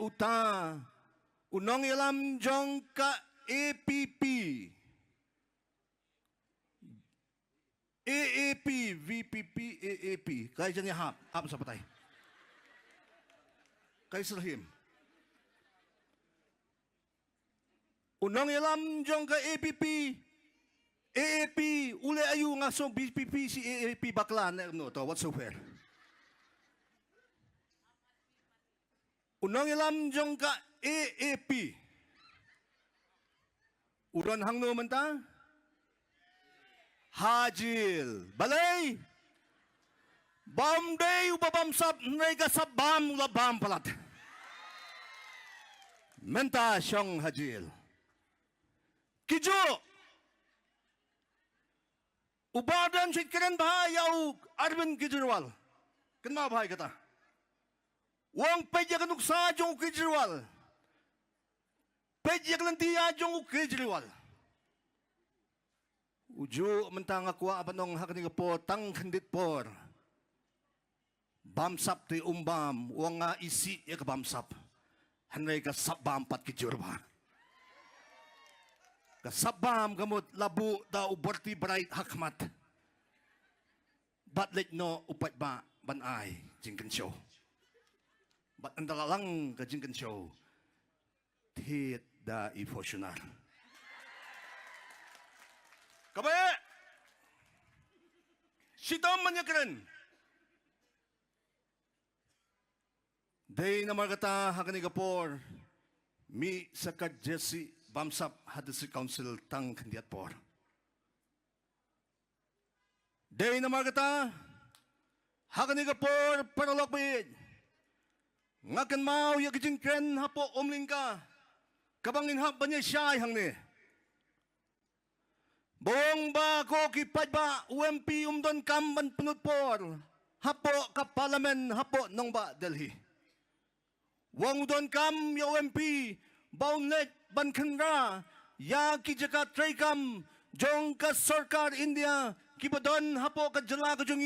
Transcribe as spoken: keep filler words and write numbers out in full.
uta u nongïalam jong ka A P P, A A P, V P P, A A P. Kai jan ïa hap, hap sa batai. Kai syrhim. U nongïalam jong ka A P P, A A P, u leh aïu? Nga sngew B P P shi A A P bakla ne em, no to whatsoever. U nongïalam jong ka A A P u don hangno mynta? Ha jil. Balei? Bam dei uba bamsap, hynrei ka sap bam u la bam palat. Mynta shong ha jil. Kijuh. U Bah Ardent u kren bha ïa u Arvind Kejriwal. Kynmaw bha ïa kata. U ong peit ïa ka nuksa jong u Kejriwal. Peit ïa ka lynti ïa jong u Kejriwal. U juh mynta nga kwah ban ong ha kane ka por, tang khyndiat por. Bamsap te um bam, u ong nga isih ïa ka bamsap. Hynrei ka sap bam pat ki jur bha. Ka sap bam ka mut la buh da u Borti Bright ha khmat. Bad leit noh u paidbah ban ai jingkynshew. Bad ynda la lang ka jingkynshew, thied da i Fortuner. Kaba eh, shitom ban ïakren. Dei namar kata ha kane ka por, mih sa ka jersey bamsap ha District Council tang khyndiat por. Dei namar kata ha kane ka por, paralok baieit, nga kynmaw ïa ka jingkren hapoh Umlyngka kaba ngin hap ban ïa shai hangne. Ba ong ba ko ki paidbah, u M P um donkam ban pynlut por hapoh ka Parliament hapoh nongbah Delhi. U ong u donkam ïa u M P ba un leit ban khynra ïa ki jaka treikam jong ka sorkar India kiba don hapoh ka jylla ka jong ngi.